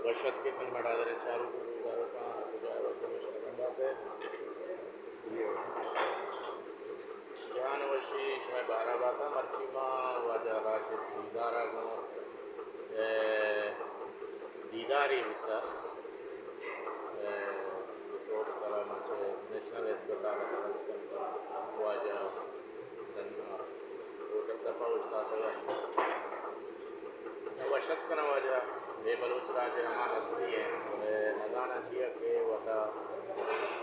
وش اتکے منی مڑادریں چاروک ءُ گوشداروکاں، ہر کجا ئے وش ءُ مہربان بات ئے۔ جہان وشی شمئے بہر ءَ بات۔ مرچی ما واجہ راشد دیدار ءَ گوں، اے، دیدارے بوتہ۔ اے، سوب سلام چہ نیشنل ہسپتال ءَ واجہ تنہا ہوٹل دپ ءَ اوشتاتگ ات۔ وش اتک کناں واجہ، اے بلوچ راج ءِ ہما ہستی انت، بلے نزاناں چیا کہ وتا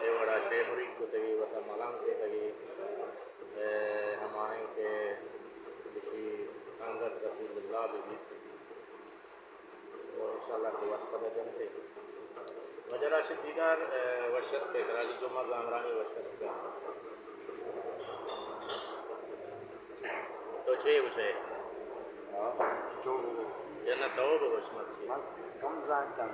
اے وڑا شے مرید کتگی، وتا ملنگ کتگی، اے ہمائیں کہ گشی سنگت رسول اللہ بہ بیت۔ انشاءاللہ کہ وت پدا جنت ئے۔ واجہ راشد دیدار، اے، وش اتک ئے، کراچی جمعہ زامرانی وش اتک ئے۔ تو چے گوش ئے؟ ہاں، تو بگو۔ یا نہ تو بگوش مرچی۔ من کم زانتاں۔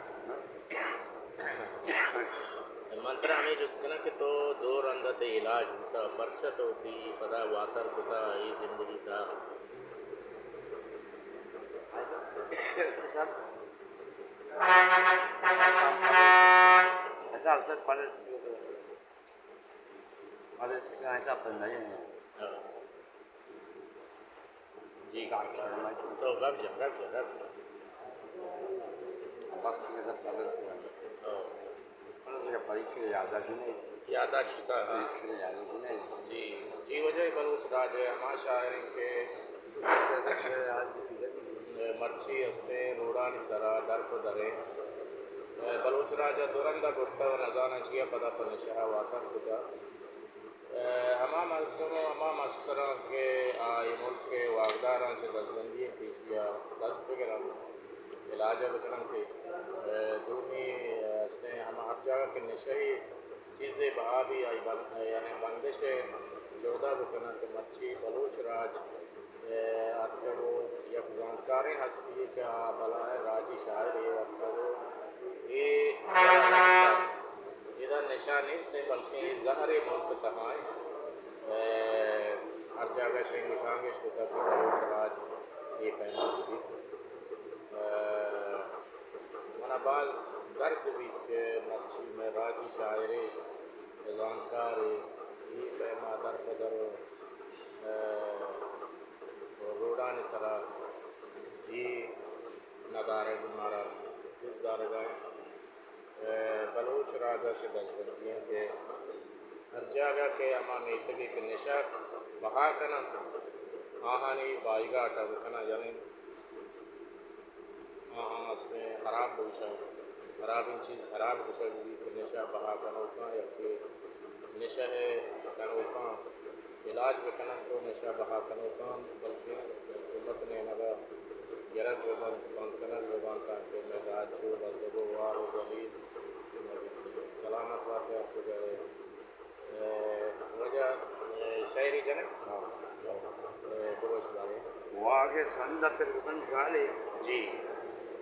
من ترا ہمے جست کناں کہ تو دو رند ءَ تئی علاج بوتہ، پرچا تو وتی پدا واتر کتہ اے زندگی تہا؟ ایسا افسر پڑھ، پڑھ، ایسا افسر نہیں ہے۔ ہاں۔ جی۔ تو گپ جن، گپ جن، گپ جن۔ بس ٹھیک ہے، سب پڑھ۔ ہاں۔ پڑھ، پڑھ، پڑھ، یادداشت نہیں۔ یادداشت کتہ، ہاں۔ پڑھ، یادداشت نہیں۔ جی، جی، واجہ بلوچ راج ءِ ہما شاعر انت کہ مرچی استیں روڈانی سرا در پہ دریں۔ بلوچ راج ءَ دو رند ءَ برتہ ءُ نزاناں چیا پدا پہ نشہ ءَ واتر کتہ۔ ہما مردم ءُ ہما مستراں کہ آ اے ملک ءِ واکداراں چہ دزبندی ءِ پیشی ءَ دست بگرنت، علاج ءَ بکننت، دومی استیں ہما ہر جاگہ کہ نشہ ءِ چیزے بہا بی، آئی بند-، یعنی بندش ءِ جہد ءَ بکناں کہ مرچی بلوچ راج، اے، اتکگ ءُ یک زانتکاریں ہستی یے کہ آ بلاہیں راجی شاعرے اتکگ ءُ اے ادا نشہ نیست، بلکیں اے زہرے ملک تہا انت۔ اے، ہر جاگہ شنگ ءُ شانگش کتگ کہ بلوچ راج اے پیما بہ بیت۔ اے، منا باز درد بیت کہ مرچی مئے راجی شاعرے، زانتکارے، اے پیما در پہ در ءُ، اے، روڈانی سرا اے ندارگ مارا دوست دارگ ءَ انت۔ اے، بلوچ راج ءَ چہ دزبندی انت کہ ہر جاگہ کہ ہما میتگے کہ نشہ بہا کننت، آہانی بائیگاٹ ءَ بکناں، یعنی آہاں استیں ہراب بگوشاں، ہرابیں چیز ہراب گوشگ بیت کہ نشہ بہا کنوکاں یا کہ نشہ ءِ کنوکاں علاج بکننت ءُ نشہ بہا کنوکاں، بلکیں حکومت ءِ نیمگ ءَ گرگ بہ بنت، بند کنگ بہ بنت، تانکہ مئے راج چو بزگ ءُ وار ءُ ذلیل نہ بیت۔ سلامت بات ئے، ہر کجا ئے۔ اے، واجہ، اے، شاعری جنگ؟ ہاں۔ اے، بگوش بارے۔ واگ ءِ سند ءَ پر ببند گالے۔ جی۔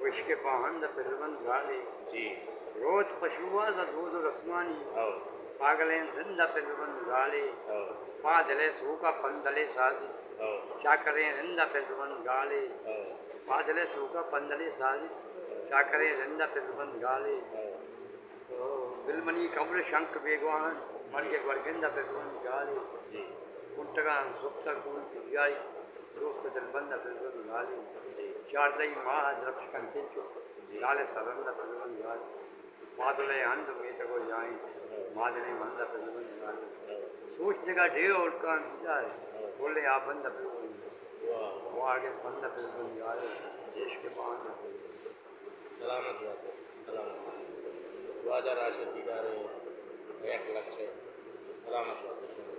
عشق ءِ پاہند ءَ پر ببند گالے۔ جی۔ روت پہ شوہاز ءَ دود ءُ رسمانی۔ ہو۔ پاگلیں زند ءَ پر ببند گالے۔ ہو۔ پادل ءِ سوک ءَ پندلے سازی۔ ہو۔ چاکریں زند ءَ پر ببند گالے۔ ہو۔ پادل ءِ سوک ءَ پندلے سازی۔ ہو۔ چاکریں زند ءَ پر ببند گالے۔ ہو۔ او دل منی کمر شنک بیگواہ انت، مرگ ءِ گورگند ءَ پر ببند گالے۔ جی۔ کنٹگاں سپتگ گون پریائی، دوست ءُ دلبند ءَ پر ببند گالے۔ جی۔ چاردہی ماہ ءَ درپش کنت انچو، جی۔ لال ءِ سرند ءَ پر ببند گالے۔ مادل ءِ ہند ءُ میتگ ءُ جاہیں، ہاں۔ مادلیں مند ءَ پر ببند گالے۔ ہاں۔ سوچ دگہ ڈیھ ءُ ہلکاں دیدار، ہاں۔ گلیں آبند ءَ پر ببند گالے۔ واہ، واہ۔ واگ ءِ سند ءَ پر ببند گالے، عشق ءِ پاہند ءَ پر ببند گالے۔ سلامت بات ئے، سلامت بات ئے۔ واجہ راشد دیدار ءِ یک لچہ۔ سلامت بات ئے۔